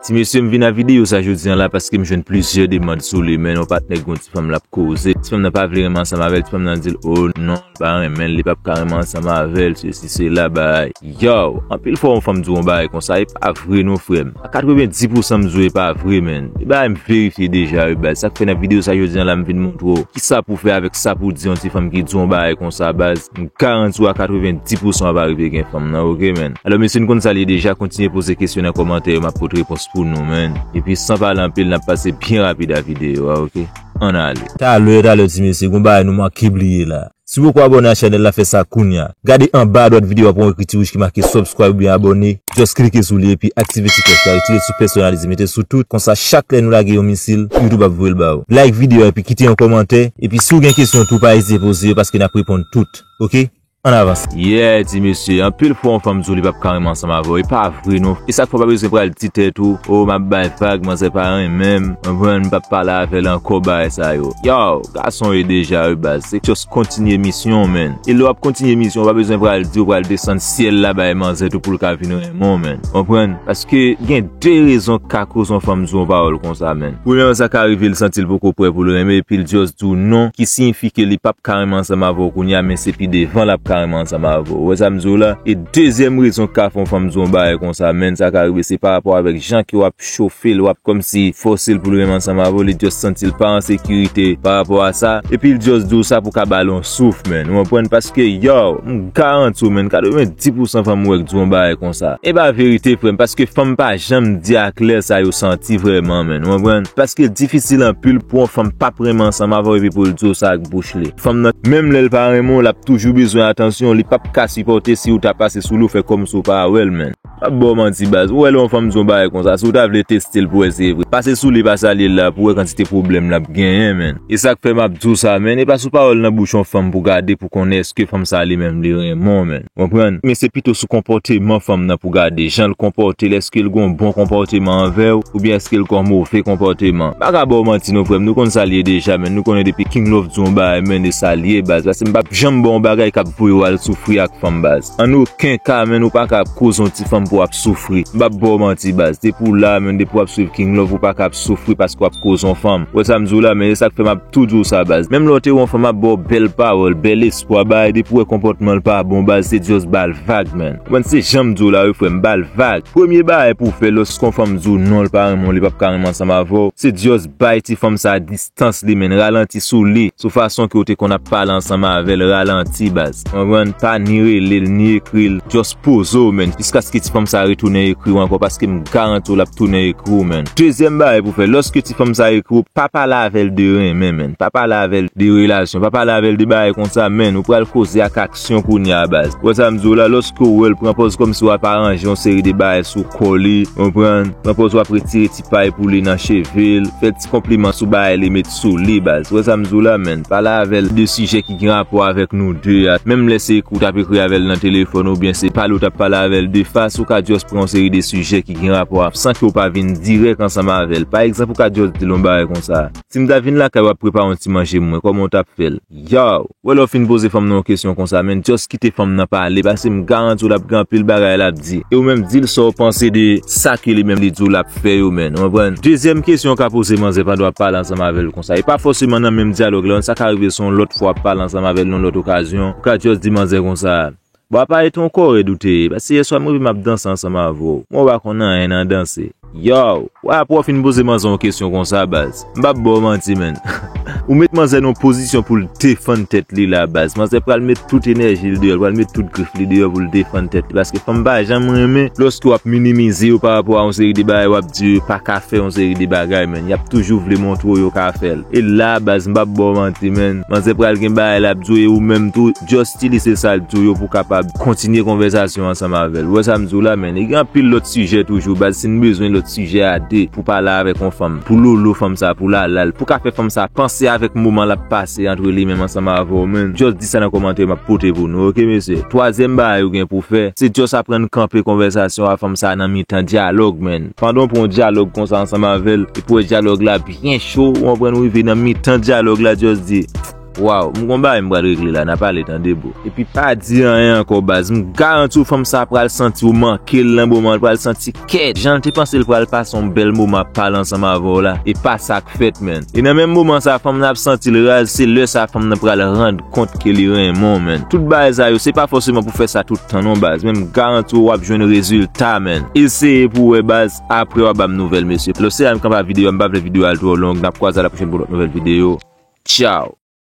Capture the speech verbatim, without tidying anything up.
Ti mesye, m vin a videyo sa jodi an la paske m jwenn plizyè demann sou li, men yon patnè gen yon ti fanm l ap koze. Ti fanm nan pa vle renmen ansanm avè l, ti fanm nan di l, oh non, l pa renmen l, li p ap ka renmen ansanm avè l, sesi sela, bay. Yow, anpil fwa yon fanm di w yon bagay konsa, e pa vre non, frè m. A katrevenndis pousan m di w e pa vre, menn. E bagay m verifye deja, wi, baz. Sa k fè nan videyo sa jodi an la, m vin montre w kisa pou w fè avèk sa pou w di yon ti fanm ki di w yon bagay konsa, baz. M garanti w a katrevenndis pousan w ap arive gen fanm nan, oke, menn. Alò, mesye, n konn sa l ye deja, kontinye poze kesyon nan kòmantè yo, m ap pote repons pou nou, menn. Epi, san pale anpil, n ap pase byen rapid a videyo a, oke? Ann ale. Talè, talè, ti mesye, gon bagay nou manke bliye la. Si w poko abòne a chanèl la, fè sa kounye a. Gade anba adwat videyo a, w ap wè yon ekriti wouj ki make subscribe oubyen abòne. Just klike sou li epi aktive ti klòch la, retire sou pèsonalize, mete sou tout. Konsa, chak lè nou lage yon misil, YouTube ap voye l ba w. Like videyo a epi kite yon kòmantè. Epi si w gen kesyon tou, pa ezite poze yo paske n ap reponn tout. Oke? Ann avanse. Yeah, ti mesye, anpil fwa yon fanm di w li p ap ka renmen ansanm avè w. E pa vre non. E sa k fè w pa bezwen pral di tèt ou, oh, m ap bay vag, manzè pa renmen m, konprann, m p ap pale avè l ankò, bagay sa yo. Yow, gason ye deja, wi, baz. Se just kontinye misyon w, menn. E lè w ap kontinye misyon w, pa bezwen pral di w pral desann syèl la bay manzè tou pou l ka vin renmen w, menn. Konprann? Paske gen de rezon k ka koz yon fanm di w yon pawòl konsa, menn. Premyèman, sa ka rive l santi l poko prè pou l renmen, epi l just di w non, ki siyifi ke li p ap ka renmen ansanm avè w kounye a, men se pi devan l ap ka renmen ansanm avè w. Ou wè sa m di w la? E dezyèm rezon k ka fè yon fanm di w yon bagay konsa, menn, sa ka rive se pa rapò avèk jan ke w ap chofe l, w ap kòmsi fòse l pou l renmen ansanm avè w, li just santi l pa an sekirite pa rapò a sa, epi l just di w sa pou ka ba l yon souf, menn. Ou konprann? Paske, yow, m garanti w, menn, katrevenndis pousan fanm ou wè k di w yon bagay konsa. E pa verite, frè m, paske fanm pa janm di aklè sa yo santi vrèman, menn. Ou konprann? Paske l difisil anpil pou yon fanm p ap renmen ansanm avè w epi pou l di w sa ak bouch li. Fanm nan, menm lè l pa renmen w, l ap toujou bezwen atansyon, li p ap ka sipòte si w ta pase sou li, w fè kòmsi w pa wè l, menn. M p ap ba w manti, baz. Ou wè lè yon fanm di yon bagay konsa, si w ta vle teste l pou wè si e vre, pase sou li, pa salye l la, pou w wè kantite pwoblèm l ap genyen, menn. E sa k fè m ap di w sa, menn, e pa sou pawòl nan bouch yon fanm pou gade pou konnen èske fanm sa li menm li renmen w, menn. Konprann? Men se pito sou konpòteman fanm nan pou gade, jan l konpòte l, èske l gon bon konpòteman anvè w, oubyen èske l gon move konpòteman. M pa ka ba w manti non, frè m, nou konn sa l ye deja, menn, nou konnen depi King Love di yon bagay, menn, e sa l ye, baz, paske m p ap janm ba w yon bagay k ap voye w al soufri ak fanm, baz. An okenn ka, menn, ou pa ka ap koze yon ti fanm pou w ap soufri. M p ap ba w manti, baz. Depi w la, menn, depi w ap swiv King Love, ou pa ka ap soufri paske w ap koze yon fanm. Ou wè sa m di w la, menn, e sa k fè m ap tou di w sa, baz. Menm lè w te wè yon fanm ap ba w bèl pawòl, bèl espwa, bagay, depi w wè konpòtman l pa bon, baz, se just ba l vag, menn. Ou konprann? Se jan m di w la, wi, frè m, ba l vag. Premye bagay pou w fè lòske yon fanm di w non, l pa renmen w, li p ap ka renmen ansanm avè w, se just bay ti fanm sa distans li, menn, ralanti sou li, sou fason ke w te konn ap pale ansanm avè l, ralanti, baz. Konprann? Pa ni rele l, ni ekri l, just poze w, menn, jiskaske ti fanm sa retounen ekri w ankò, paske m garanti w l ap tounen ekri w, menn. Dezyèm bagay pou w fè, lòske ti fanm sa ekri w, pa pale avè l de renmen, menn. Pa pale avè l de relasyon, pa pale avè l de bagay konsa, menn. Ou pral koze ak aksyon kounye a, baz. Ou wè sa m di w la, lòske w wè l pran pòz kòmsi w ap aranje yon seri de bagay sou kò li, konprann? Pran pòz w ap retire ti pay pou li nan cheve l, fè ti konpliman sou bagay li met sou li, baz. Ou wè sa m di w la, menn? Pale avè l de sijè ki gen rapò avèk nou de a. Menm lè se ekri w t ap ekri avè l nan telefòn oubyen se pale w t ap pale avè l de fas, ou ka just pran yon seri de sijè ki gen rapò a, san ke w pa vin dirèk ansanm avè l. Pa egzanp, ou ka just di l yon bagay konsa, si m ta vin lakay w ap prepare yon ti manje mwen, kòman w t ap fè l? Yow! Wè lè w fin poze fanm nan yon kesyon konsa, menn, just kite fanm nan pale, paske m garanti w l ap gen anpil bagay l ap di. E ou menm, di l sa w panse de sa ke li menm li di w l ap fè yo, menn. Ou konprann? Dezyèm kesyon w ka poze manzè pandan w ap pale ansanm avè l konsa. E pa fòseman nan menm dyalòg la, sa ka rive se yon lòt fwa w ap pale ansanm avè l nan yon lòt okazyon. Ou ka just di manzè konsa, bon, apa e t on kò rèd ou te ye, paske yèswa m rive m ap danse ansanm avè w, men w pa konn anyen nan danse. Yow, wè apre w fin poze manzè yon kesyon konsa, baz. M p ap ba w manti, menn. Ou met manzè nan yon pozisyon pou l defann tèt li la, baz. Manzè pral met tout enèji l deyò, l pral met tout grif li deyò pou l defann tèt li. Paske fanm pa janm renmen lòske w ap minimize yo pa rapò a yon seri de bagay w ap di yo pa ka fè yon seri de bagay, menn. Y ap toujou vle montre w yo ka fè l. E la, baz, m p ap ba w manti, menn. Manzè pral gen bagay l ap di w e ou menm tou, just utilize sa l di w yo pou w kapab kontinye konvèsasyon ansanm avè l. Ou wè sa m di w la, menn. E gen anpil lòt sijè toujou, baz. Si n bezwen lòt sijè a de pou pale avèk yon fanm, pou lolo fanm sa, pou lala l, pou ka fè fanm sa panse avèk moman l ap pase antre li menm ansanm avè w, menn, just di sa nan kòmantè, m ap pote pou nou, oke, mesye? Twazyèm bagay ou gen pou fè, se just aprann kanpe konvèsasyon a fanm sa nan mitan dyalòg, menn. Pandan w pran yon dyalòg konsa ansanm avè l, epi w wè dyalòg la byen cho, ou konprann, ou rive nan mitan dyalòg la, just di, Waw, m gon bagay m pral regle la, n a pale tande bro. Epi pa di anyen ankò baz, m garanti w fanm sa pral santi w manke l nan moman, l pral santi kèt. Jan l te panse l pral pase yon bèl moman ap pale ansanm avè w la, e pa sa k fèt, menn. E nan menm moman sa, fanm nan ap santi l raz, se lè sa fanm nan pral rann kont ke li renmen w, menn. Tout bagay sa yo, se pa fòseman pou fè sa tout tan non baz, men m garanti w w ap jwenn rezilta, menn. Eseye pou w wè baz, apre w a ban m nouvèl mesye. Lò se la m kanpe videyo a, m pa vle videyo a al twò long, n ap kwaze a la pwochèn pou lòt nouvèl videyo. Tchaw.